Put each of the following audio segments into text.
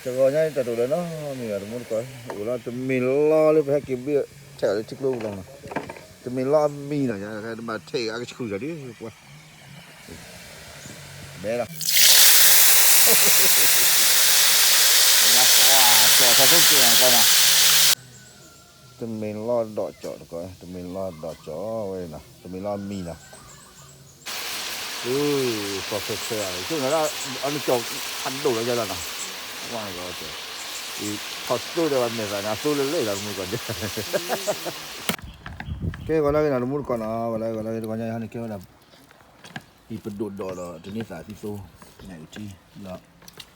တဂီၤညါအံၤ တၢ်တအိၣ်လၢၤနီတမံၤဘၣ် တမူတကိး, အိၣ်လၢတမ့ၢ်လီၤလၢပဟဲက့ၤဘ့ၣ် ထဲးအီၤလၢထံကျိပူၤလီၤနီၤ, တမ့ၢ်လီၤအမံၤနီၤ, တဘၣ်ထဲးအကဆှုၣ်ထီၣ်ဒ်ပှၤ, ဘဲလီၤ, ကီၢ်ထီၣ်က့ၤကီၢ်နီၤ, တမ့ၢ်လီၤဒီးကၠီၣ်တကိး, တမ့ၢ်လီၤဒီးကၠီၣ်ဝဲနီၤ, တမ့ၢ်လီၤအမံၤနီၤ အ ကီၢ်ဆၢဆၢ ဆိကမိၣ်လၢ အန့ၣ်ကၠီၣ်ဖးဒိၣ်လီၤယၤလီၤနီၤ, ဝါကီၢ်, ထီၣ်သိဒီးဝဲမဲာ်သးန့ၣ် အသိလၢလၢလီၤတမူတကိးဒဲး, ကဲဂီၤလၢဂ့ၤနီၤ တမူတကိးနီၤ, ဂီၤလၢဂ့ၤ ဂီၤလၢဂ့ၤ တဂီၤညါဟဲန့ၣ်ကဲဝဲဒၣ် အံၤပဒိၣ်ဒီးဒီးတန့ၢ်သးသံသိ ညၣ်အုၣ်ထံ ဒီး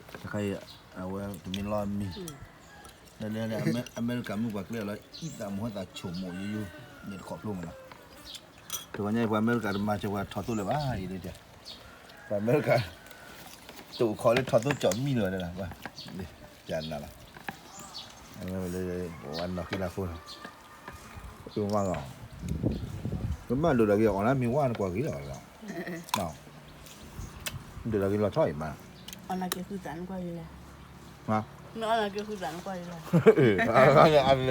တခါအံၤ အဝဲတမ့ၢ်လီၤအမံၤ လၢလၢ အမဲရကၤမုၣ်ပှၤကျဲအီၤလၢ အံသးမူဟဲသးဆိကမိၣ်ယိယိ န့ၣ်တခီဖျိမးနီၤ, တဂီၤညါအံၤ ပှၤအမဲရကၤတမၤစၢၤပှၤထီၣ်သိလၢၤဘၣ်အံၤဒ်တဲ, ပှၤအမဲရကၤ တအိၣ်ခိးလၢထီၣ်သိကၠီၣ်မံၤလၢၤဘၣ်ဒဲလီၤ, ကနၤလီၤ, ဝဲနီၢ်က့လၢအဃိလီၤ ကမၣ်လီၤ, ကမၣ်ဒိၣ်ဒၣ်က့ၤအီၣ်လၢမ့ၢ်ဝါနကွၢ်ဂ့ၤလီၤ, ဒိၣ်ဒၣ်က့ၤလီၤဆီအံၤမး, အီၣ်လၢက့ၤဃုသးနကွၢ်ဂ့ၤလီၤ, နအီၣ်လၢက့ၤဃုသးနကွၢ်ဂ့ၤလီၤ, အါလၢ အီၣ်ဟံသးအံၤနီတ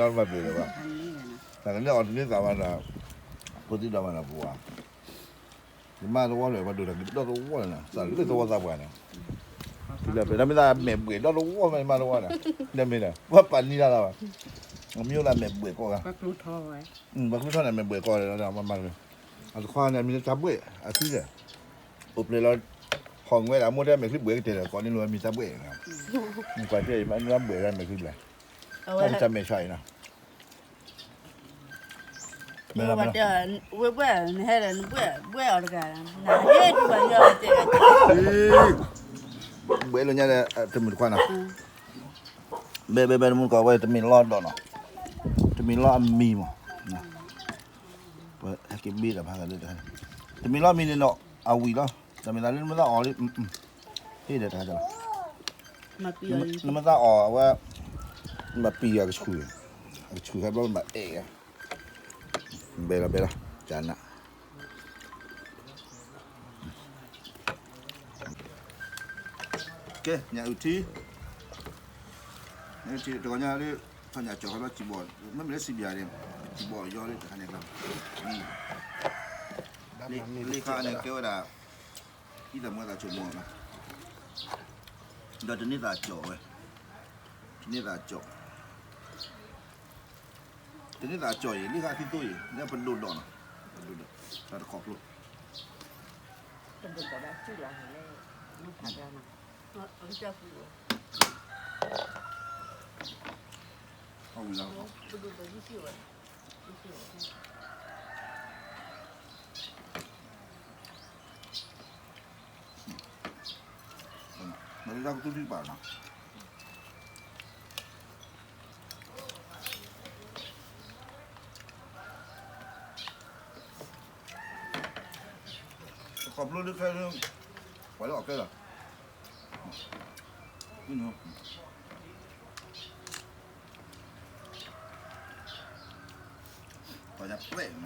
မံၤပျဲၤလၢၤဘၣ်, တၢ်ကန့ၣ်အီၣ်တန့ၢ်သးမးဒီး ဖိသံဒီးမးဒီးပဝၤ ယမါသဝီလၢၤ ပှၤဒိၣ်တၢ်က့ၤဒီသဝီလၢၤနီၤ သးလၢသဝီသးပှၢ်န့ၣ်, တုၤလၢပှဲၤဒီးမ့ၢ်သးမဲာ်ဘှဲၣ်ဒီသဝီမး ယမါသဝီန့ၣ် ဒ်မ့ၢ်ဒီး ပှၤပာ်နံၤတၢ်လၢၤဘၣ်, မ့ၢ်အိၣ်သးမဲာ်ဘှဲၣ်ကိးဂၤ, ပှၤကျိထီန့ၣ် မဲာ်ဘှဲၣ်ကိးဂၤ, အတခွါန့ၣ် မံၤလၢတၢ်ဘှဲၣ် အသံလဲၣ်, အိၣ်ပျဲၤလီၤ, ဟီၣ်ငွဲဒၣ်မိၢ်တဲမဲာ်ချံဘှဲၣ်ကတဲာ်ဒီး ကိးန့ၢ်လိာ်မံၤတၢ်ဘှဲၣ်, ကွၢ်တဲအံၤ မ့ၢ်ဘှဲၣ်တၢ်မဲာ်ချံဘျဲၣ်, တၢ်မဲာ်ဆှးအံၤနီၤ မ့ၢ်လီၤ, ဝဲဘှဲၣ်, နဟဲဒီး နဘှဲၣ်, ဘှဲၣ်အီၤတဂၤ, နဟဲဒုးဘၣ်ညီတဲ, ဘှဲၣ်လၢညါဒီး တမုာ်တခွါနီၤ, ဘဲဘဲဘဲတမုာ်တခွါဝဲ တမ့ၢ်လီၤဒီးနီၤ, တမ့ၢ်လီၤအမံၤမး, ပဟဲက့ၤဘ့ၣ်ဒီးဖးဂၤလၢတၢ်, တမ့ၢ်လီၤမံၤန့ၣ်နီၤ, အဝံၤလီၤ, တၢ်မ့ၢ်သးလၢနမ့ၢ်သးအီၤလံ, ဟ့ၣ်ဒီးတၢ်လီၤ, နမ့ၢ်သးအီၤအဝဲ, နဘၣ်ပံၤအကဆူၣ်, အကဆူၣ်ဟဲဘျီနဘၣ်အဲၣ်, ဘဲလီၤဘဲလီၤ, ကနၤ ကဲ ညၣ်အုၣ်ထံ, ညၣ်အုၣ်ထံ တဂီၤညါလၢ ထီၣ်ညၣ်ကၠီၣ်ဃီဘျီစံးဘီၣ်, မ့မ့ၢ်လၢစံးဘၣ်န့ၣ် စံးဘီၣ်ယီလၢတခါန့ၣ်ကျါ, လ့ခါန့ၣ်ကဲဝဲဒၣ် အံသးမူသးဆိကမိၣ်လီၤ, ဒီးတန့ၢ်သးကၠီၣ်ဝဲ, တန့ၢ်သးကၠီၣ် တန့ၢ်သးကၠီၣ်အံၤ လ့ခါအသံသိအံၤ လၢပဒိၣ်ဒီးနီၤ, ပဒိၣ်ဒီး တၢ်တခီဖျိ အဝံၤလီၤ, မ့ၢ်လၢတၢ်ကသူၣ်ထံၣ်ပာ်နီၤ ခီဖျိလၢခဲလၢာ် ပှၤလၢအီၣ်ကဲလီၤ, ပှၤညါပှဲၤနီၤ,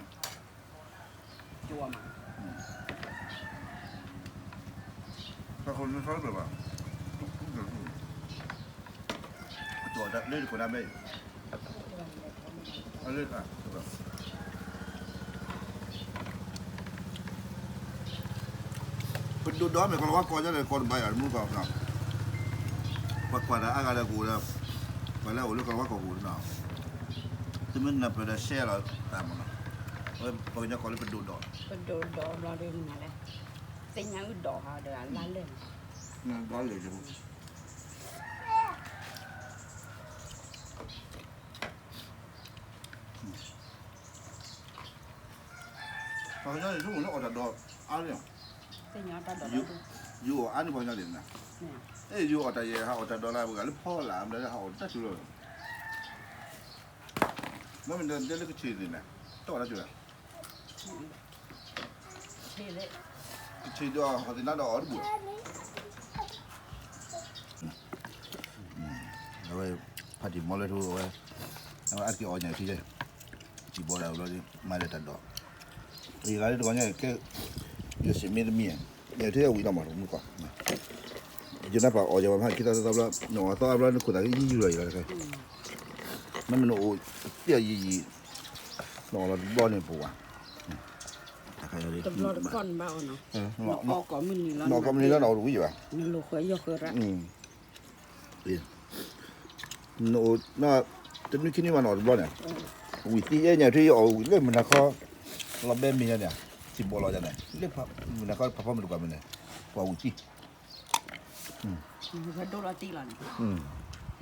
တၢ်ခိၣ်နထီတဘၣ်ဘၣ်, အကၠီၣ်လၢတခိၣ်နၢ်ဘဲအံၤ ပဒိၣ်ဒီးမ့ၢ်ကလီၤဝါကီၢ်ညါန့ၣ် ကီၢ်တဘါယွၤတမူကီၢ်, ပှၤကွၢ်တၢ်အါဂၤဒီးကအိၣ်ဒီး, ပှၤလၢအအိၣ်လၢကလီၤဝါကီၢ်ကအိၣ်နီၤ, သုမ့ၢ်နၢ်ပၢၢ်ဒီး share လီၤသးမးနီၤ, ပှၤကညီကိးလၢပဒိၣ်ဒီး, ပဒိၣ်ဒီးဘျီဒီးနၤလဲၣ်, သ့ၣ်ညါအုၣ်ဒီးဟးဒီးအလါလဲၣ်, လါလဲၣ် ပှၤကညီန့ၣ် ဆိကမိၣ်လၢအီၣ်တၢ်ဒီးအါလံ, ယိၤအီၣ်အါန့ၢ်ပှၤကညီန့ၣ်, အဲၣ်ယိၤအီၣ်တၢ်ယဲၢ် ဟးအီၣ်တၢ်ဒီးလၢပှၤလၢဖီလာ် မ့ၢ်လၢဟးအီၣ်တၢ်စူၤလီၤ, မ့မ့ၢ်တဲလၢကဆံးန့ၣ် တအီၣ်တၢ်စူၤလီၤ ကဆံးဒီးဟီၣ်သနါဒီးအီၣ်တဘူၣ်, အဝဲ ဖးတံၢ်မီလၢထူဝဲ, အဝဲအါတက့ၢ်အီၣ်ညၣ်ထံ, စံးဘီၣ်ဒၣ်ဝဲလီၤ, မၤဒီးတၢ်ဒီး, ယဂၤလၢတဂီၤညါကဲ, ယစံးမ့ၢ်တမံၤ, ယထဲအဝံၤလီၤမး မုၢ်ကီၢ်, ယနၢ်ပာ်အီၣ်ယၤဘၣ်မး ခံသီသီသီဘျီ နအီၣ်သီအါဘျီ နခိၣ်သးကယံာ်ယံာ်လီၤယံာ်လီၤတခါ, မ့မ့ၢ်နအိၣ်သ့ၣ်ယံာ်ယံာ် နအီၣ်လီၤတဘျီန့ၣ်ပဝဲ တဘျီတခီၣ်နဘၣ်အီၤနီၤ, နအီၣ်ကိးမုၢ်နံၤလီၤ နအီၣ်ကိးမုၢ်နံၤလီၤ နအီၣ်တဝံၤယၤဘၣ် နလိာ်ဃဲယီၢ်ဃဲရၣ် နအိၣ် တနွံခံနွံမးနအီၣ်တဘျီန့ၣ်, ဝံၤသံအဲၣ်ညါထွံအီၣ်ဝံၤလၢမုၢ်နၤခီ လီၤဘဲမ့ၢ်ညါန့ၣ်, စံးဘီလီၤယၤန့ၣ် လၢမုၢ်နၤခီဖးဖီမုၢ်တကွၢ်မ့ၢ်န့ၣ်, ပှၤဝံၤသံ ဒိၣ်လီၤတံၢ်လီၤန့ၣ်,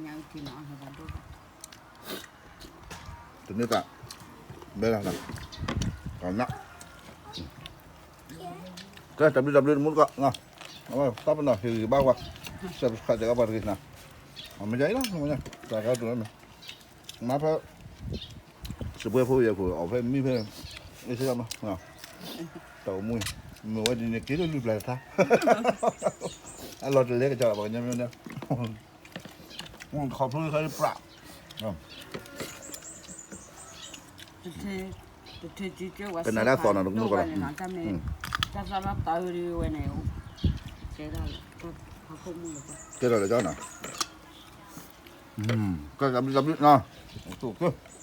ညါအုၣ်က့ၤနီၤ တန့ၢ်သး ဘဲလီၤနီၤ, န ကဲ တၢ်ဘျုးတၢ်ဘျုးတမူတကိးနီၤ, တၢ်ပနီၣ်ဟ့ၣ်ဂံၢ်ဘါကွၢ်, subscribe တၢ်ကပၤတဂ့ၤနီၤ, အမ့ၢ်ယၤအံၤလီၤ, တၢ်ကတူၢ်လီၤမ့ၢ်, မၤဖဲ စပွဲဖိယဲၢ်ခိၣ် အီၣ်ဖဲမံဖဲ အ့ၣ်စ့ၢ်ကီးမး, တၢ်အိၣ်မူ, မ့ၢ်ဝဲဒ်န့ၣ် က့ၤလၢလုၢ်ပျၢ်တထါ, အလီၤတလဲကစၢ်ပှၤကညီမ့ၢ်န့ၣ်, ခီဖျိလၢပြး တထံၣ်တထံၣ်ကကဲဝဲ ကနၣ်ဒၣ်သီနီၤ တမူတကိးလီၤ, တၢ်မ့ၢ် တၢ်သၣ်ဘၣ်သးဝဲဒၣ်ဝဲန့ၣ်, ကဲဒၣ်လၢ ကဲထီၣ်လၢကီနီၤ, ကဲတၢ်ဘျုးတၢ်ဘျုးနီၤ, ကဲ